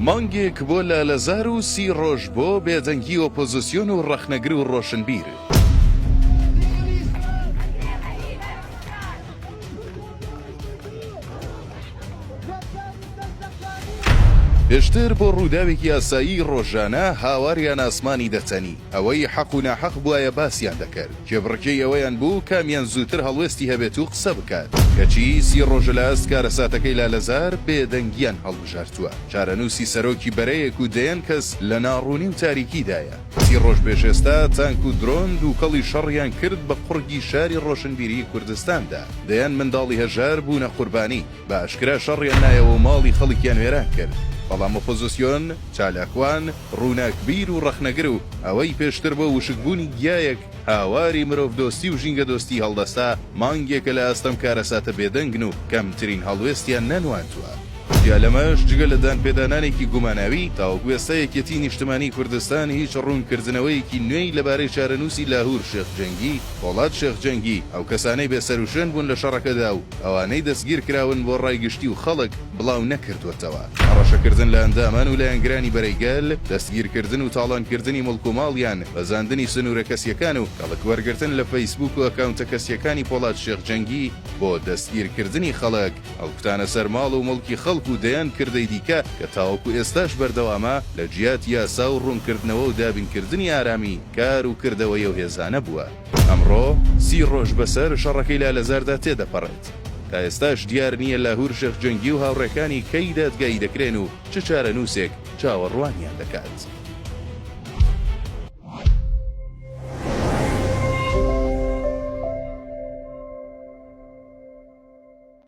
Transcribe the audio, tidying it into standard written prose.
مانگێک بۆ لالەزار و سی ڕۆژ بۆ بێدەنگی ئۆپۆزسیۆن و ڕەخنەگر و ڕۆشنبیر. پێشتر بۆ ڕووداوێکی ئاسایی ڕۆژانە هاواریان ئاسمانی دەتەنی، ئەوەی حەق و ناحەق بوایە باسیان دەکرد، کێبڕکێی ئەوەیان بوو کامیان زووتر هەڵوێستی هەبێت و قسە بکات، کەچی سی ڕۆژە لە ئاست کارەساتەکەی لالەزار بێدەنگیان هەڵبژارتووە، چارەنووسی سەرۆکی بەرەیەک و دەیان کەس لە ناڕوونی و تاریکیدایە. سی ڕۆژ پێش ئێستا تانک و درۆن دووکەڵی شەڕیان کرد بە قوڕگی شاری ڕۆشنبیریی کوردستاندا، دەیان منداڵی هەژار بوونە قوربانی. بە ئاشکرا شەڕیان نایەوە و ماڵی خەڵکیان وێران کرد، بەڵام ئۆپۆزسیۆن، چالاکوان، ڕووناکبیر و ڕەخنەگر و ئەوەی پێشتر بۆ وشکبوونی گیایەک هاواری مرۆڤدۆستی و ژینگەدۆستی هەڵدەستا، مانگێکە لە ئاست ئەم کارەساتە بێدەنگن و کەمترین هەڵوێستیان نەنواندووە. جیا لەمەش جگە لە دانپێدانانێکی گوماناوی، تاوەکو ئێستا یەکێتیی نیشتمانیی کوردستان هیچ ڕوونکردنەوەیەکی نوێی لەبارەی چارەنووسی لاهوور شێخ جەنگی، پۆڵاد شێخ جەنگی، ئەو کەسانەی بێسەروشوێن بوون لە شەڕەکەدا و ئەوانەی دەستگیرکراون بۆ ڕای گشتی و خەڵک بڵاو نەکردووەتەوە. هەڕەشەکردن لە ئەندامان و لایەنگرانی بەرەی گەل، دەستگیرکردن و تاڵانکردنی موڵک و ماڵیان، بەزاندنی سنوورە کەسییەکان و کەڵک وەرگرتن لە فەیسبووک و ئەکاونتە کەسییەکانی پۆڵاد شێخ جەنگی بۆ دەستگیرکردنی خەڵک، هەڵکوتانە سەر ماڵ و موڵکی خەڵک و دەیان کردەی دیکە کە تاوەکو ئێستاش بەردەوامە، لە جیات یاسا و ڕوونکردنەوە و دابینکردنی ئارامی، کار و کردەوەی ئەو هێزانە بووە. ئەمڕۆ سی ڕۆژ بەسەر شەڕەکەی لالەزاردا تێدەپەڕێت، تا ئێستاش دیار نییە لاهور شێخ جەنگی و هاوڕێکانی کەی دادگایی دەکرێن و چ چارەنووسێک چاوەڕوانیان دەکات.